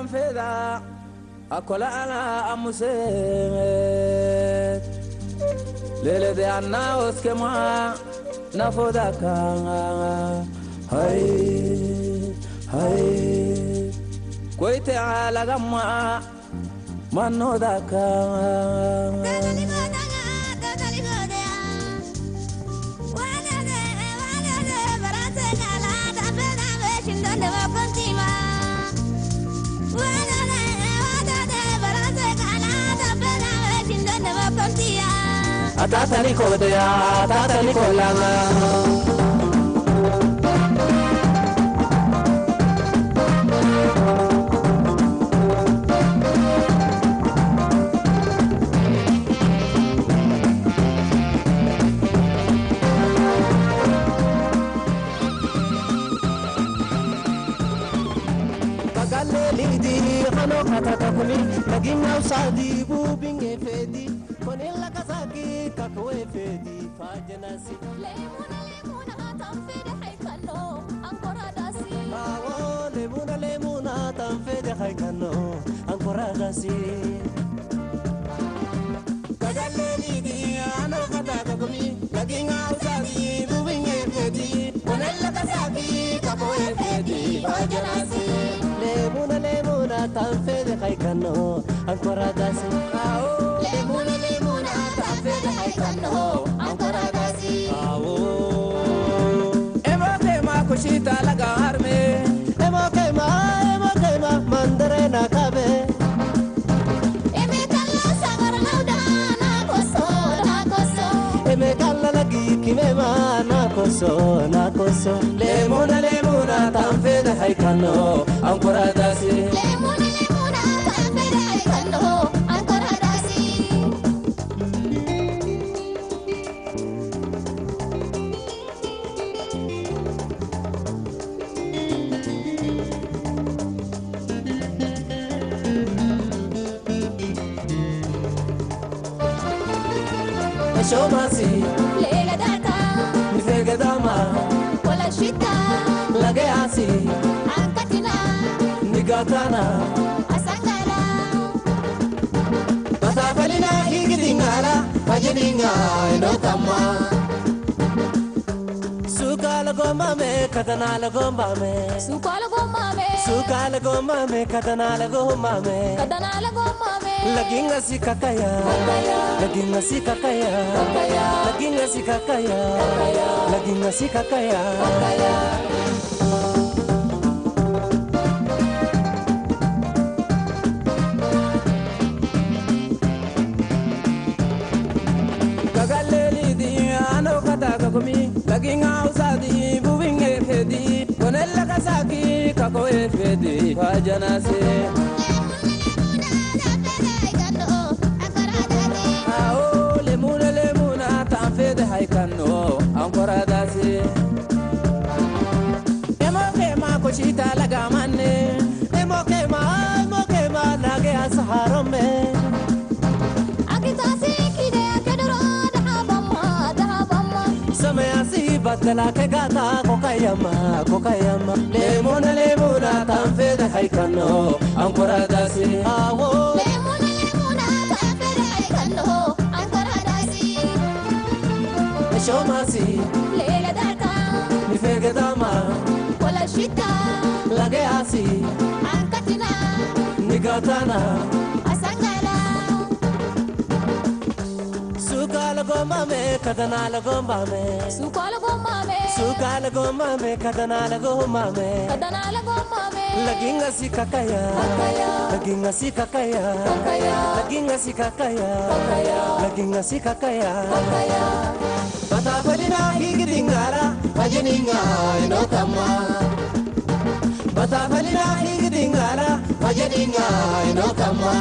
tanfeda akola ala amuset lele de anna oskema nafodaka hay hay koite ala gamma manodaka. Atatani kodea, atatani kolama. Kagaleli hano katatakumi, laginga usadi bubinge fedi. Konela kasaki kakwe fedi fajanasi. Lemuna lemuna tamfede haikano ancora dasi. Awo lemuna lemuna tamfede haikano ancora dasi. Kagaleli di ano katakumi, laginga usadi bubinge fedi. Konela kasaki kakwe fedi fajanasi. Lemuna lemuna tamfede haikano ancora dasi. Awo lemuna lemuna tamfede haikano ancora dasi. Awo emo kema kushita laga harme emo kema mandare na kabe. Eme kalla sagar lauda na koso na koso. Eme kalla lagi kimema na koso na koso. Lemuna lemuna tamfede haikano ancora dasi. Lemuna lemuna tamfede haikano ancora dasi. Shomasi lega data nifegedama wala shita lageasi ankatina nigatana asangala batafalina higidingala pajininga enokama sukala gomame kadanala gomame sukala gomame sukala gomame kadanala gomame kadanala gomame. Laginga si kakaya, laginga si kakaya, laginga si kakaya, laginga si kakaya. Kagaleli di ano katakakumi, laginga usadi bubinge fedi, konella kasaki kakoe fedi, fajanase. Lemuna lemuna tamfede haikano ancora dasi. Emo kema koshita laga manne emo kema lage asharome. Akitasi kide akedoro dahabamma dahabamma. Samayasi badala ke gata kokayama kokayama. Lemuna lemuna tamfede haikano ancora dasi. Awo lemuna lemuna tamfede haikano. Shomasi lega data nifegedama wala shita lageasi ankatina nigatana asangala sukala gomame kadanala gomame sukala gomame sukala gomame kadanala gomame kadanala gomame. Laginga si kakaya, laginga si kakaya, laginga si kakaya, laginga si kakaya. Batafalina higidingala pajininga enokama. Batafalina higidingala pajininga enokama.